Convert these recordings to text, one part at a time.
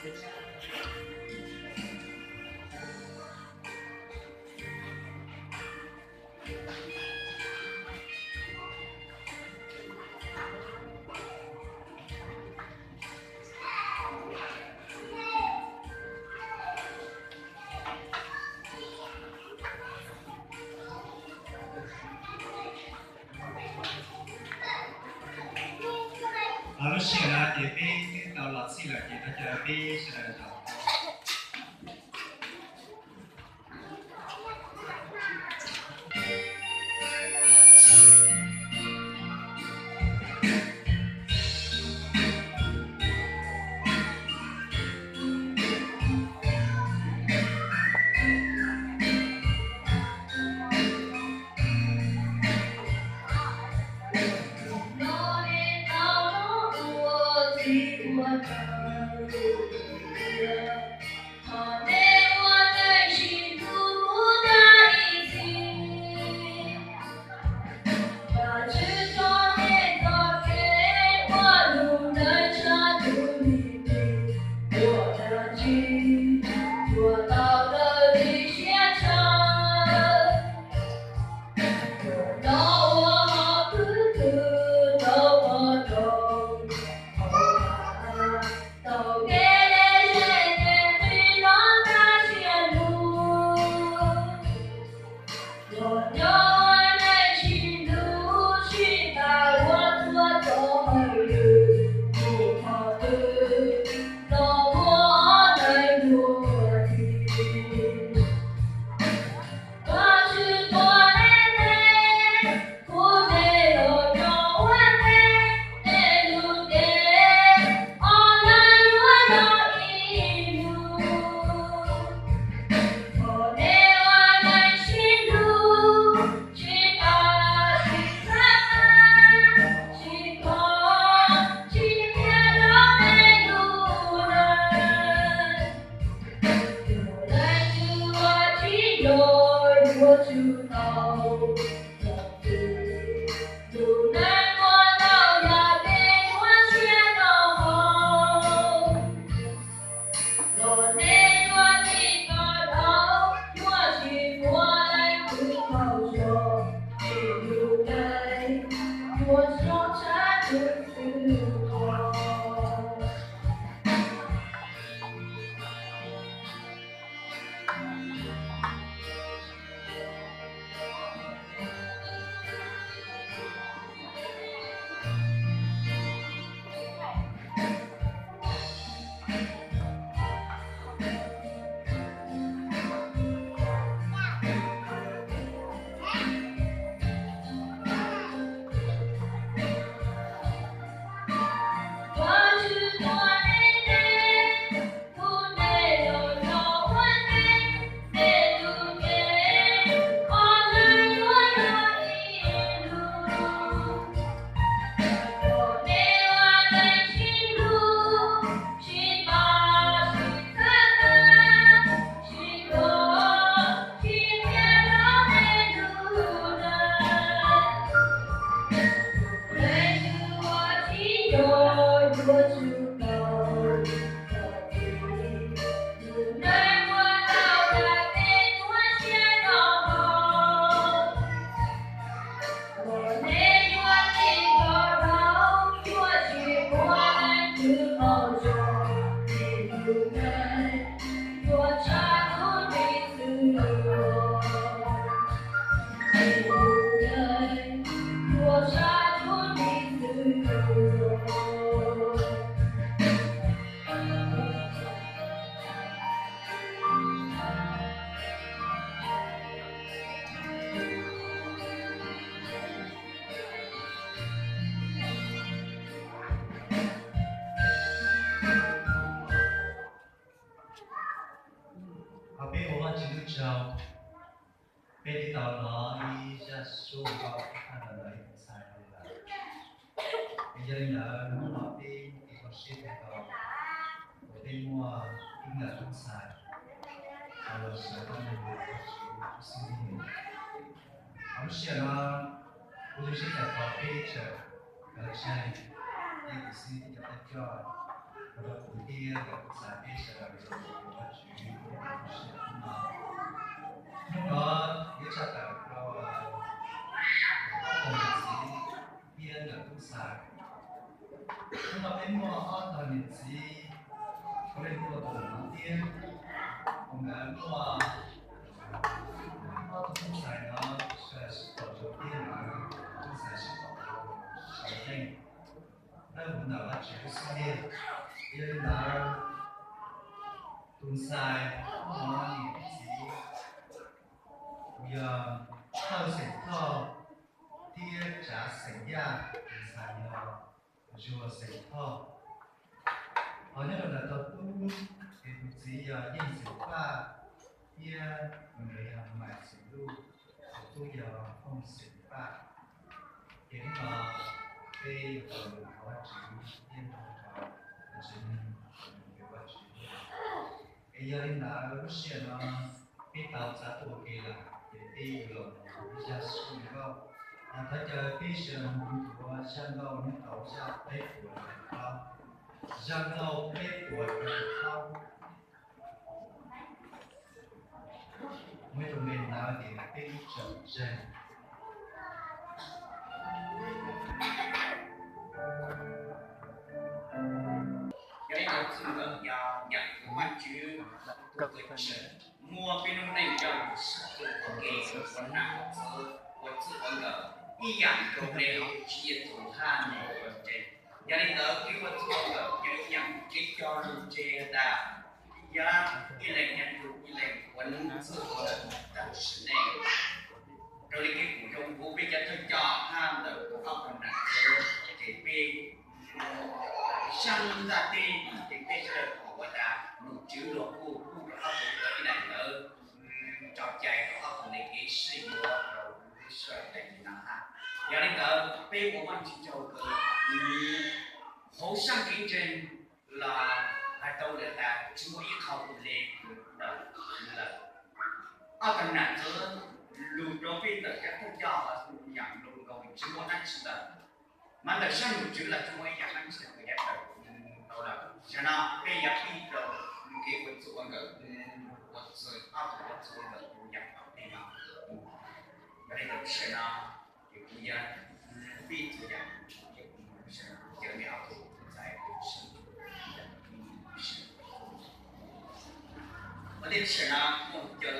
Lub sij hawm no ces peb twb tau los txhij lawm ces no ces peb sawv daws los. Peb ua Vajtswv lub tsaug, peb twb tau hnov ib zaj suab nkauj thaj no los ib tug ntxhais hais lawm. Yog li ntawd hnub no peb ua siab tos kom peb muaj ib nkawm tub ntxhais los sawv tau nug Vajtswv lub xib hwb. Lub sij hawm no kuv tus siab tos kom peb tseem kov tseeg ib tug xib hwb cov peb coj Rau kuv thiab nkawm tub ntxhais peb sawv daws los ua Vajtswv lub siab no. Hnub no yuav tshaj tawm rau ob tug niam txiv thiab nkawm tub ntxhais. Hnub no peb muaj ob tug niam txiv, kuv leej tuaj tus no thiab, nkawd muaj ob tug tub ntxhais no, sib pom rau thiab nkawd tub ntxhais sib pom rau sawv neej. Nyob hauv ntawm Vajtswv lub xib hwb, yog li ntawd tus ntxhais no niam txiv, kuv yog Thawj Xeem Thoj thiab Tsav Xeem Yaj, tus ntxhais yog Zuag Xeem Thoj. Ho nyob rau ntawm tus tub, ces tus txiv yog Yeej Xeem Paj thiab tus ntawd yog Maiv Xeem Luj, tus tub yog Fooj Xeem Paj. Ces hnub no peb yuav tau los thov Vajtswv thiab nrog rau Vajtswv neeg, Vajtswv. Es yog li ntawd lub sij hawm no peb tau txav tuaj ua ke lawm, ces peb yuav los mus ib zaj sib nkauj. Yog thov caw peb sawv daws mus nrog zaj nkauj nyob rau zaj peb puas rau plaub. Zaj nkauj peb puas rau plaub. Muaj ib tug npe ntawd tias peb ib tsoom zeeg. Yog li ntawd txwj nkawm yog nyeem tus Vajtswv tus twm tseem muaj peb lub neej coj lug sib txuas ua ke, ua nam ua txwv, ua txwj ua nkawm ib yam nkaus li Tswv Yexus hab nws ua ntseeg. Yog li ntawd kev ua txwj ua nkawm yog ib yam kev cog lus tseg tas, yog ib leeg nyob nrug ib leeg ua neej txwj ua nkawm tag sim neej. Raws li kev pum zoo huv peb cov thawj coj hab ntawm tus ob tug nam txwv, ces peb saib ntaj teb, ces peb sawv daws pom ua tas nom tswv luag kuj pub rau ob tug ua ib daim ntawv tso cai rau ob tug le kev sib yuav rau lub sij hawm daim no hab. Yog li ntawd peb ua Vajtswv tsaug kws hauv sab kev ntseeg los hais tau lawm tas tsis muaj ib qho ua le lawm. Ob tug nam txwv lug rau peb ntawm cov thawj coj los yam lug nkaus tsis muaj dab tsi lawm. Mas ntawm sab nom tswv los tsis muaj ib yam dab tsi kws yuav tawm tau lawm. Tam sim no peb yuav pib rau kev ua txwj ua nkawm, ua txwj, ob tug ua txwj ua nkawm tus yam tau peb no. Yog li ntawd tam sim no ces kuv yuav pib txhua yam, ces kuv mus tam sim no kuv caw mej ob tug tub ntxhais ua teb tam sim no kuv mus caw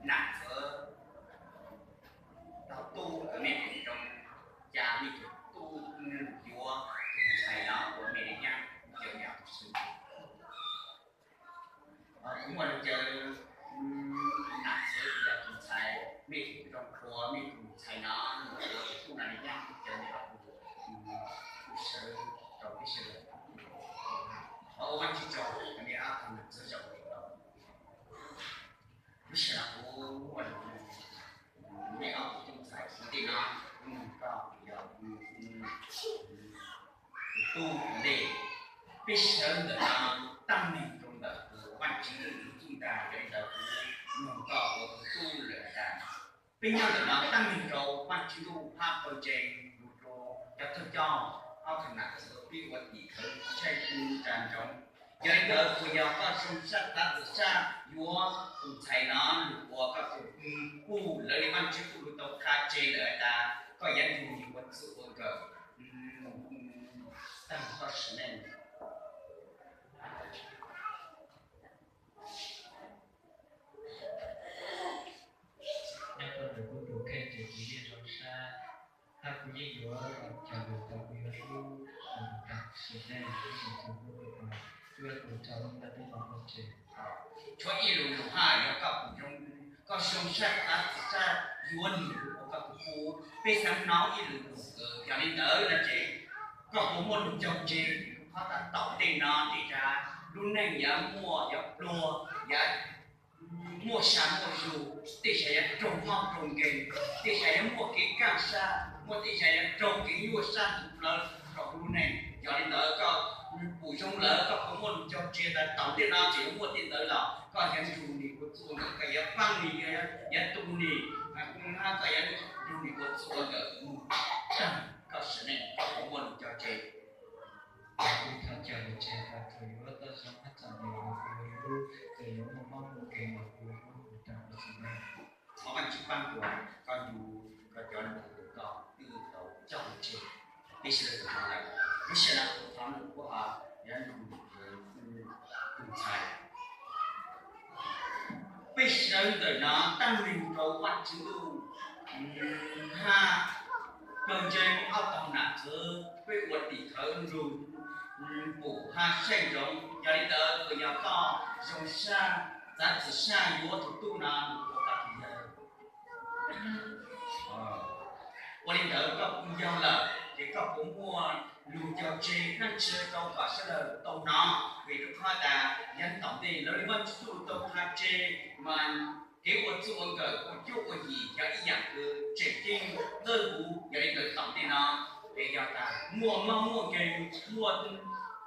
nam txwv tau tub kws mej pum zoo, cas mej tug tub yuav tus ntxhais no ua mej le nyab, caw mej ob tug sib. Kuv muaj lug caw nam txwv yog tus ntxhais, mej pum zoo ua mej tus ntxhais no ua tus tub no le nyab, caw mej ob tug sawv rau peb sawv daws. Ua Vajtswv tsaug, mej ob tug nam txwv zoo li no. Lub sij hawm no kuv ua mej ob tug tub ntxhais ua ntej no, kuv nug koj yog tus tub ua ntej. Peb sawv ntawm no taab meeg rau ntawm tus Vajtswv lub txuj ntag, yog li ntawd kuv nug koj ua tus tub lawm tas, peb nyob ntawm no taab meeg rau Vajtswv lub hab pawg ntseeg, lug rau cov thawj coj, ob tug nam txwv peb ua tim khawv tshaib tsa ntsoov. Yog li ntawd puas yog koj zoo sab tav txim sab yuav tus ntxhais no lug ua koj tus, puj lawv li Vajtswv kuj lug tau qha tseg lawm tas koj yuav nrug nws ua txwj ua nkawm tag koj sim neej? Nyob rau ntawm kuv tus kheej ces kuv yeej zoo sab, hab kuv yeej yuav cog lus tas kuv yuav hlub nws tag sim neej, ib tsoom txhua tus, ib tsoom txhua tus rau lub ntiaj teb no pawg ntseeg. Tshuav ib lus lug hab yog koj puas zoo, koj zoo sab tav txim sab yuav nws lug ua koj tus puj. Peb xaav hnov ib lus lug kws yog li ntawd no ces koj puas muaj lug cog tseg qhov tas tom ntej no tej zag lub neej yuav muaj, yuav pluag, yuav muaj sab muaj zug, tej zag yuav raug mob raug nkeeg, tej zag yuav muaj kev kaj sab, muaj tej zag yuav raug kev nyuaj sab ntxuv plawv rau lub neej. Yog li ntawd koj puas zoo lawm, koj puas muaj lug cog tseg tas tom ntej no txawm yuav muaj tej ntawd los koj yuav nrug nws ua txuj ua nkawm, koj yuav paab nws, yuav tu nws, hab koj yuav nrug nws ua txuj ua nkawm mus tag koj sim neej, koj puas muaj lug cog tseg? Kuv thov caw lug tseg tag, tsuas yuav tau zoo hab txom nyem los kuv yuav hlub, tsuas yuav muaj mob muaj nkeeg los kuv yuav hlub, kuv thov Vajtswv paab kuas koj ncu koj cov lug koj twb tau coj lug tseg peb sawv daws tau hnov lawm. Lub sij hawm no kuv thov nug kuv ho yuav nug tus ntxhais. Peb sawv daws no taag neeg rau Vajtswv Ntuj hab kawg ntseeg ob tog nam txwv, peb ua tim khawv nrug pum hab saib ntsoov. Yog li ntawd kuas yog koj zoo sab, txav txim sab yuav tus tub no ua koj tus yawg. Ua li ntawd koj kuj yog lawm ces koj puas muaj lug cog tseg hab ntshai rau kom sawv daws tau hnov, vim rau qhov tas yav tom ntej lawv li Vajtswv Ntuj tau qha tseg mas kev ua txuj ua nkawm ua cuab ua yim yog ib yaam kws tseem ceeb dawb huv. Yog li ntawd tom ntej no es yog tas muaj mob muaj nkeeg, muaj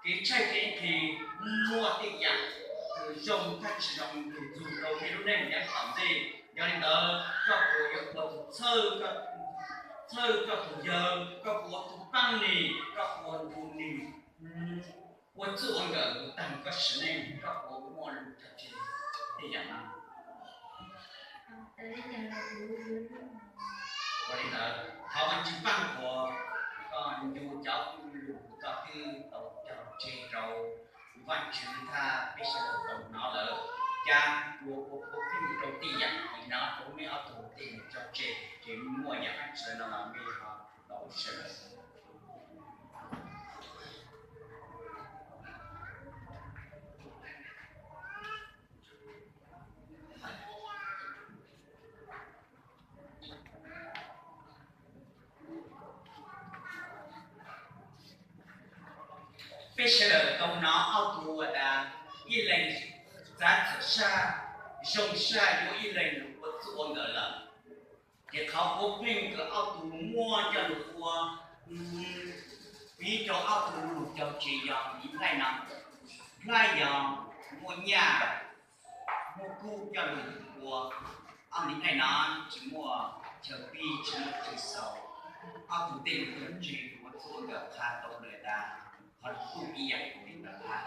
kev tshaib kev nqhis, muaj tej yaam kws zoo hab tsi zoo lug txug rau peb lub neej yav tom ntej. Yog li ntawd koj puas yuav ua tug txhawj, txhawj koj tus yawg, koj puas ua tug paab nwg, koj puas ua tug nwg ua txuj ua nkawm lug taag koj sim neej, koj puas muaj lug cog tseg tej yaam no? Ua li ntawd thov Vajtswv paab kuas koj ncu cov lug koj twb tau cog tseg rau Vajtswv hab peb sawv daws tau hnov lawm. Ca kuas kuv pheej rau tej yaam li no rau mej ob tug tej lug cog tseg ces muaj yaam dlaab tsi no los mej ho tau sawv daws. Peb sawv daws tau hnov ob tug ua tas ib leeg txav txim sab, zoo sab yuav ib leeg lug ua txuj ua nkawm lawm. Ces qhov kuv pheej kws ob tug muab coj lug ua piv rau ob tug lug cog tseg yog miv nplhaib no. Nplhaib yog muaj nyaj, muaj kub coj lug ua. Ob miv nplhaib no tsi muaj chaw pib, tsi muaj chaw xaus. Ob tug tej lug cog tseg ua txuj ua nkawm qha tau lawm tas qhov lug tuj ib yaam li ntawd hab.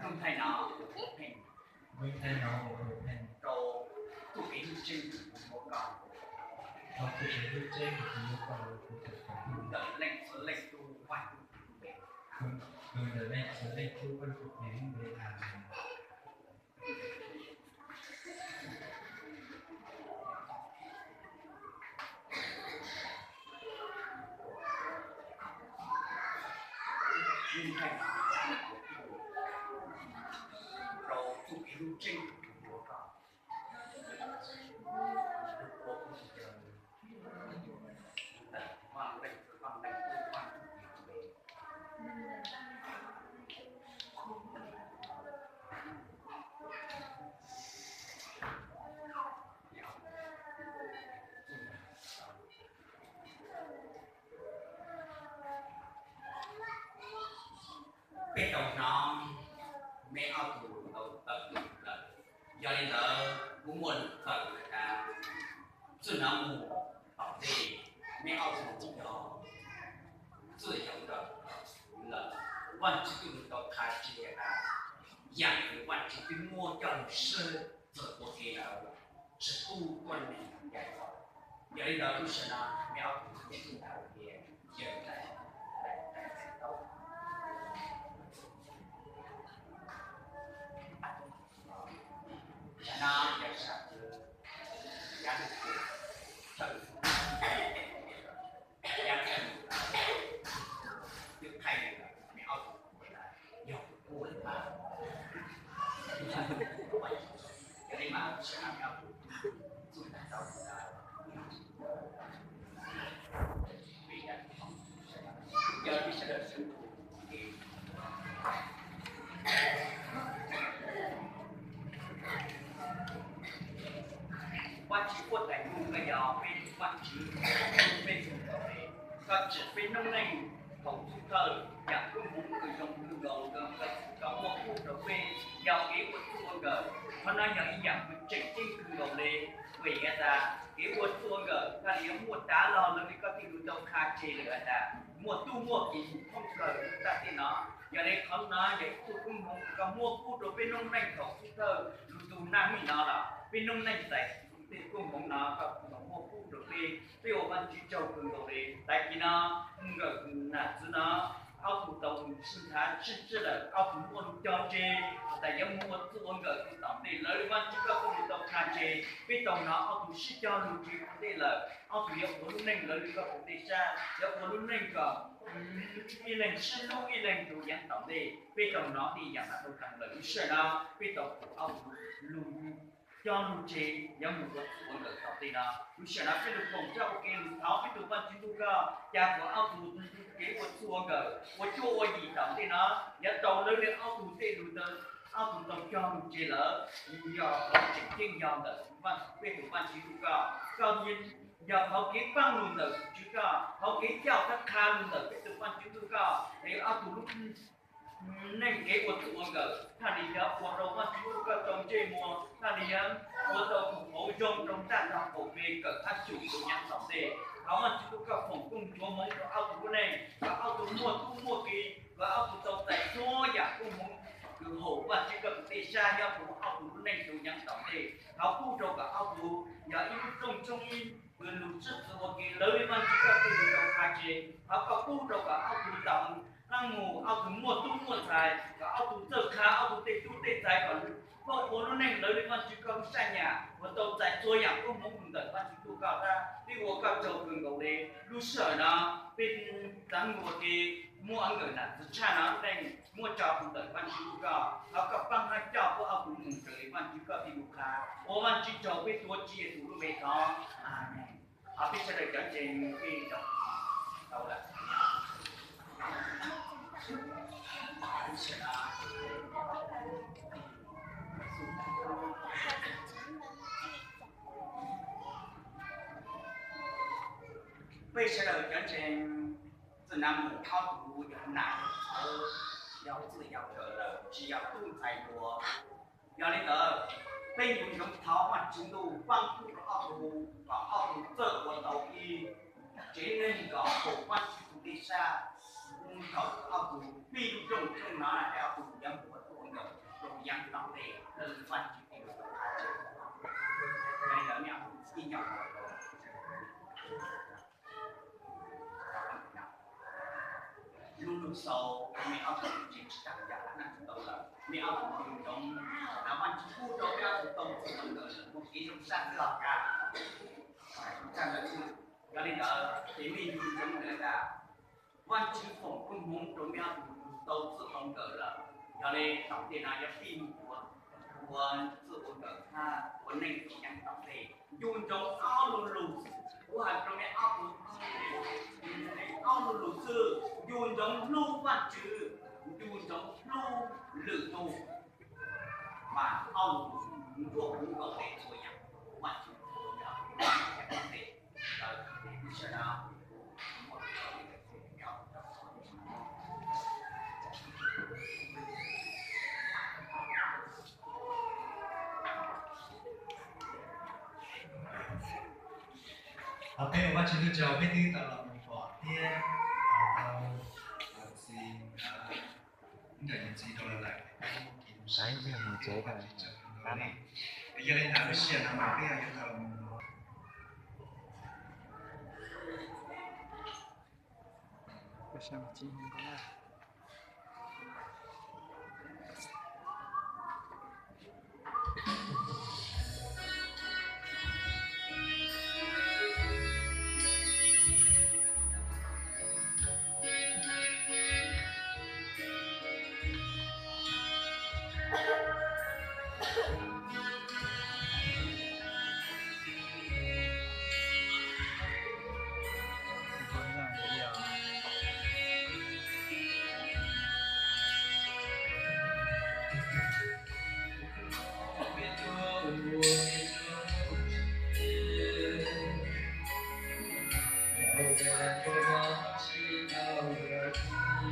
Nug thaij no, nug thaij no, rau txuj kev hlub tseeb, rau txuj kev hlub tseeb, kws ntawm Leej Txiv Leej Tub Vaj Ntsuj Plig lub npe. Kws ntawm Leej Txiv Leej Tub Vaj Ntsuj Plig lub npe, Amees. Peb tau hnov meb ob tug tau tawm lawm, yog li ntawd kuv muaj lus tawm tas txij no mus tom ntej meb ob tug yog txwj yog nkawm lawm. Vaajtswv twb tau qha tseg tas yaam kws Vaajtswv twb muab coj lug swb txug ua ke lawm, tsi pub tuab neeg cai tau. Yog li ntawd lub sij hawm no meb ob tug txwj txwj ntawd tias yawg ntawd tau Tam no yog sam kwv, yog twb thaij nws, nws ob tug yog kuv lawm mas, yog li mas Vajtswv puab tais nug koj yog peb tus Vajtswv, peb tus ntawd, koj tsim peb noob neej thaum xub thawj yam koob hmoov kws zoo kawg nkaus rau koj, koj muaj pub rau peb, yog kev ua txuj ua nkawm. Qhov no yog ib yam kws tseem ceeb kawg nkaus le, vim has tas kev ua txuj ua nkawm txhaj le yuav muaj dav log lawv li koj tej lus tau qha tseg lawm has tas muaj tub muaj kiv mus thoob plaws lub ntiaj teb no. Yog le qhov no yog ib txuj koob hmoov kws koj muab pub rau peb noob neej thaum xub thawj lug tug nag hmo no los peb noob neej txais tej koob hmoov no koj kuj muab pub rau peb. Peb ua Vajtswv tsaug kawg nkaus le. Tag kis no mus nkawm nam txiv no, ob tug tau sib nthav sib ntsib lawm, ob tug muaj lus cog tseg tas yuav mus ua txuj ua nkawm tom ntej lawv li Vajtswv koj tej lus tau qha tseg. Peb tau hnov ob tug sib cog lus tseg tom ntej lawm, ob tug yuav ua lub neej lawv li koj puv tej sab, yuav ua lub neej kom ib leeg sib hlub ib leeg rau yaav tom ntej. Peb tau hnov tej yam no tau tag lawm, lub sij hawm no peb tau pum ob tug lus cog lus tseg yuav mus ua txuj ua nkawm tom ntej no. Lub sij hawm no peb lug koom txhawb ua ke lug thov peb tus Vajtswv tug koj, ca kom ob tug kev ua txuj ua nkawm ua cuab ua yim tom ntej no yuav tau lawv li ob tug tej lus, ob tug tau cog lus tseg lawm, yog qhov tseem ceeb yog ntawm peb tus Vajtswv tug koj, koj yog qhov kev paab lug ntawm Vajtswv koj, qhov kev coj kab qha lug ntawm peb tus Vajtswv tug koj, es ob tug lub neej kev ua txuj ua nkawm txhaj le yuav ua rau Vajtswv tug koj tau ntsej muag, txhaj le yuav ua tau tug hauv zoo rau ntaj tog qaum pe kawm hab xyum rau yaav tom ntej. Thov Vajtswv tug koj foom kooj ntsuav hmoov rau ob tug lub neej, kom ob tug muaj tub muaj kiv, kom ob tug tau txais txhua yam koob hmoov kws haum Vajtswv koj tus dej sab nyob rau ob tug lub neej rau yaav tom ntej. Thov pub rau kom ob tug yog ib lub rooj tshoob ib kws lug sib txuas ua ke lawv li Vajtswv koj tej lus tau qha tseg. Thov koj pub rau kom ob tug tau qab mus, ob tug muaj tub muaj ntxhais, kom ob tug txawj qha ob tug tej tub tej ntxhais kom paub ua lub neej lawv li Vajtswv koj lub sab nyam uas tau txais txhua yam koob hmoov mus ntawm Vajtswv tug koj tab. Peb ua koj tsaug kawg nkaus le. Lub sij hawm no peb txav mus ua ke muab nkawm nam txiv tshaj no lub neej muab tso mus ntawm Vajtswv tug koj, thov koj paab hab coj pub ob tug mus raws li Vajtswv koj tej lus qha. Ua Vajtswv tsaug, peb tuav Tswv Yexus lub npe thov, amees. Thov peb sawv daws cov ntseeg peb tau tau lawm. Peb sawv daws cov ntseeg, txwj nam mus ob tug yog nam yog txwv, yog txwj yog nkawm lawm, tsis yog tub ntxhais hluas. Yog li ntawd, peb yuav ntsoov thov Vajtswv tug paab pub rau ob tug kom ob tug txawj ua tau ib tsev neeg kom haum Vajtswv tug dej sab. Thaum ob tug pib lub rooj tshoob no es ob tug yuav mus ua txuj ua nkawm rau yaav tom ntej lawv Vajtswv tej lus tau qha tseg. Yog li ntawd mej ob tug txij nyog lub lug xaus, mej ob tug tsis tag yam neej tau lawm, mej ob tug yug ntsoov, Vajtswv pub rau mej ob tug tau txuj ua nkawm muaj kev zoo sab log kag. Yog li ntawd ces mej yug ntsoov lawm tas Vajtswv foom koob hmoov rau mej ob tug tau txuj ua nkawm lawm. Yog li tom ntej no yuav pib mus ua txuj ua nkawm hab ua neej rau yaav tom ntej. Ncu ntsoov ob lu lug, kuv has rau mej ob tug, ob lu lug xwb, ncu ntsoov hlub Vajtswv, ncu ntsoov hlub lwm tug, mas ob lu lug nruab huv nkaus le txhua yaam. Vajtswv ua tom ntej lawm, sawv daws Peb ua Vajtswv lub tsaug, peb twb tau los mus pom thiab tau txiv, ib yam txiv rau lawv lawm. Yog li ntawd lub sij hawm no mas peb yuav tau los mus Nyob tus nyob tus, nyob tus, nyob tus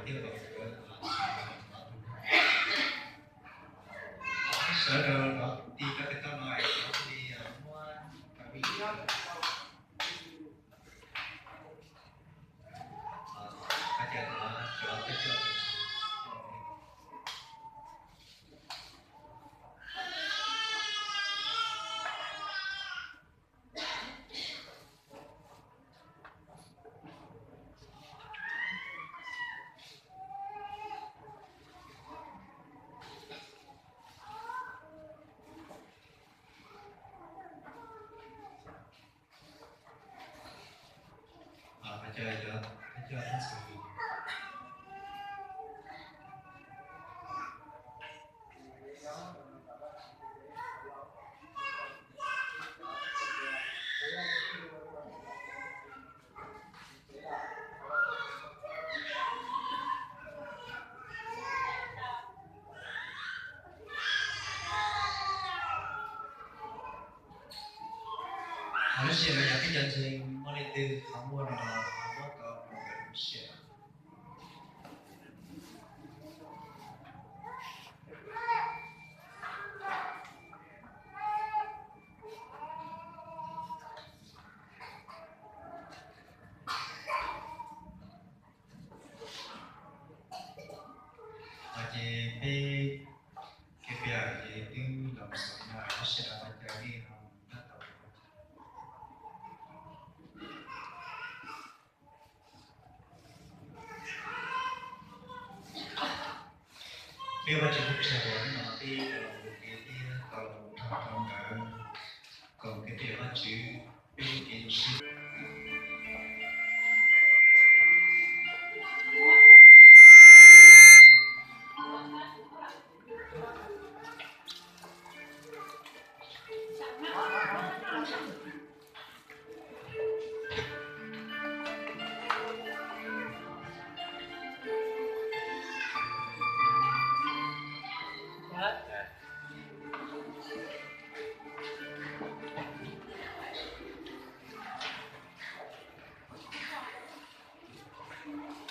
tiag los sawv daws los ti koj tes toj no es li muab Lub sij hawm no yog peb cov ntseeg muaj leej twg qhov muag no los ho muab tau mus lub sij hawm. Ces peb kev piav ces twb los xaus no, lub sij hawm no caw nej ho tab tom Peb Vajtswv tus Tswv, hnub no peb tau los mus ua ke thiab tau los mus dhau rau ntawd, kom kev hlub Vajtswv, peb kev zoo siab.